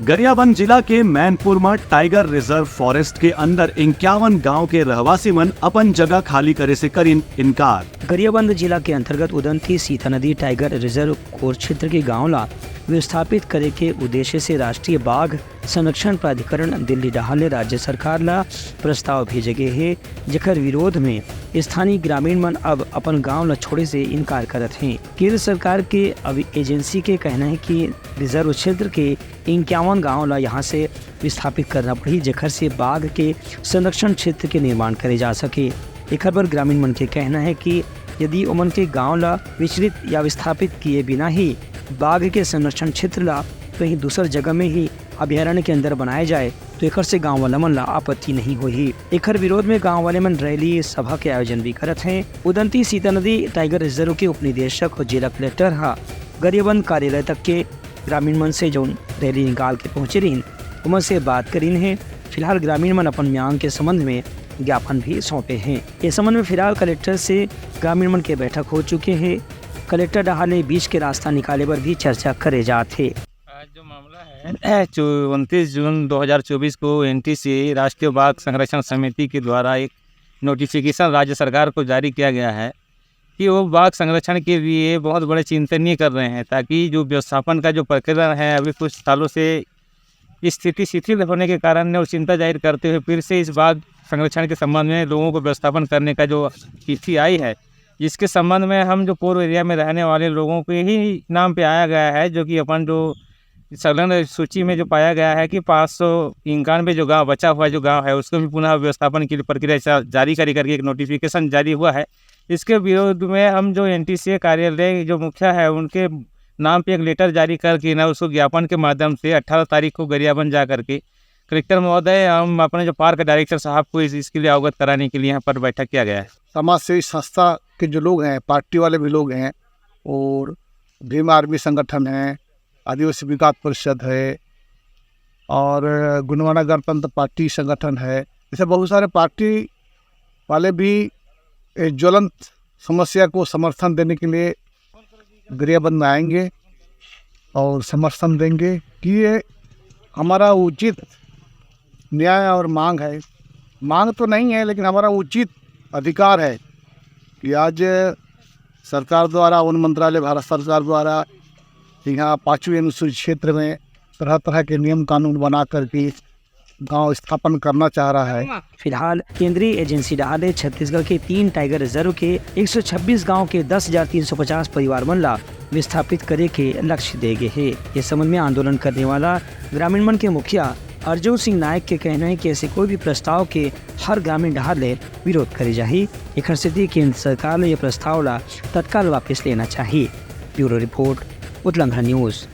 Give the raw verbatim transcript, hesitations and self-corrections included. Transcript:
गरियाबंद जिला के मैनपुर म टाइगर रिजर्व फॉरेस्ट के अंदर इक्यावन गांव के रहवासी मन अपन जगह खाली करे से करिन इनकार। गरियाबंद जिला के अंतर्गत उदंती सीता नदी टाइगर रिजर्व कोर क्षेत्र के गांव ला विस्थापित करे के उद्देश्य से राष्ट्रीय बाघ संरक्षण प्राधिकरण दिल्ली डहार ले राज्य सरकार ला प्रस्ताव भेजे गे हे, जेकर विरोध में स्थानीय ग्रामीण मन अब अपन गांव ला छोड़े से इनकार करत हें। केंद्र सरकार के अब एजेंसी के कहना हे कि रिजर्व क्षेत्र के इक्यावन गांव ला यहां से विस्थापित करना पड़ही, जेकर से बाघ के संरक्षण क्षेत्र के निर्माण करे जा सके। एकर बर ग्रामीण मन के कहना हे कि यदि ओमन के गांव ला विचलित या विस्थापित किए बिना ही बाघ के संरक्षण क्षेत्र ला कहीं दूसर जगह में ही अभयारण्य के अंदर बनाए जाए, तो एकर से गांव वाला मन ला आपत्ति नहीं होही। एकर विरोध में गांव वाले मन रैली सभा के आयोजन भी करत हें। उदंती सीता नदी टाइगर रिजर्व के उपनिदेशक और जिला कलेक्टर हा गरियाबंद कार्यालय तक के ग्रामीण मन से जौन रैली निकाल के पहुंचे रहिन, ओमन से बात करिन हे। फिलहाल ग्रामीण मन अपन मांग के संबंध में ज्ञापन भी सौंपे हें। ये संबंध में फिलहाल कलेक्टर से ग्रामीण मन के बैठक हो चुके हे। कलेक्टर डहार ले बीच के रास्ता निकाले बर भी चर्चा करे जात हे। आज जो मामला है, जो उनतीस जून दो हज़ार चौबीस को एनटीसी राष्ट्रीय बाघ संरक्षण समिति के द्वारा एक नोटिफिकेशन राज्य सरकार को जारी किया गया है कि वो बाघ संरक्षण के लिए बहुत बड़े चिंतनीय कर रहे हैं, ताकि जो व्यवस्थापन का जो प्रक्रिया है, अभी कुछ सालों से स्थिति शिथिल होने के कारण ने चिंता जाहिर करते हुए फिर से इस बाघ संरक्षण के संबंध में लोगों को व्यवस्थापन करने का जो चिट्ठी आई है, जिसके संबंध में हम जो कोर एरिया में रहने वाले लोगों के ही नाम पे आया गया है, जो कि अपन जो संलग्न सूची में जो पाया गया है कि पाँच सौ इक्यानवे जो गांव बचा हुआ जो गांव है, उसको भी पुनः व्यवस्थापन के लिए प्रक्रिया चा-, जारी करी करके एक नोटिफिकेशन जारी हुआ है। इसके विरोध में हम जो एनटीसीए कार्यालय जो मुखिया है, उनके नाम पे एक लेटर जारी करके ना उसको ज्ञापन के माध्यम से अठारह तारीख को गरियाबंद जा करके कलेक्टर महोदय, हम अपने जो पार्क डायरेक्टर साहब को इस, इसके लिए अवगत कराने के लिए यहाँ पर बैठक किया गया है। समाज सेवी संस्था के जो लोग हैं, पार्टी वाले भी लोग हैं और भीम आर्मी संगठन है, आदिवासी विकास परिषद है और गोंडवाना गणतंत्र पार्टी संगठन है, ऐसे बहुत सारे पार्टी वाले भी इस ज्वलंत समस्या को समर्थन देने के लिए गरियाबंद में आएंगे और समर्थन देंगे कि ये हमारा उचित न्याय और मांग है। मांग तो नहीं है, लेकिन हमारा उचित अधिकार है कि आज सरकार द्वारा, वन मंत्रालय, भारत सरकार द्वारा यहाँ पाँचवीं अनुसूची क्षेत्र में तरह तरह के नियम कानून बना करके गांव स्थापन करना चाह रहा है। फिलहाल केंद्रीय एजेंसी डहार ले छत्तीसगढ़ के तीन टाइगर रिजर्व के एक सौ छब्बीस गांव के दस हजार तीन सौ पचास परिवार मन ला विस्थापित करे के लक्ष्य दे गे हे। ये संबंध में आंदोलन करने वाला ग्रामीण मन के मुखिया अर्जुन सिंह नायक के कहना है कि ऐसे कोई भी प्रस्ताव के हर ग्रामीण डहार ले विरोध करे जाही। एखर सेती केंद्र सरकार ले ये प्रस्ताव ला तत्काल वापस लेना चाहिए। ब्यूरो रिपोर्ट, उतलंघा न्यूज़।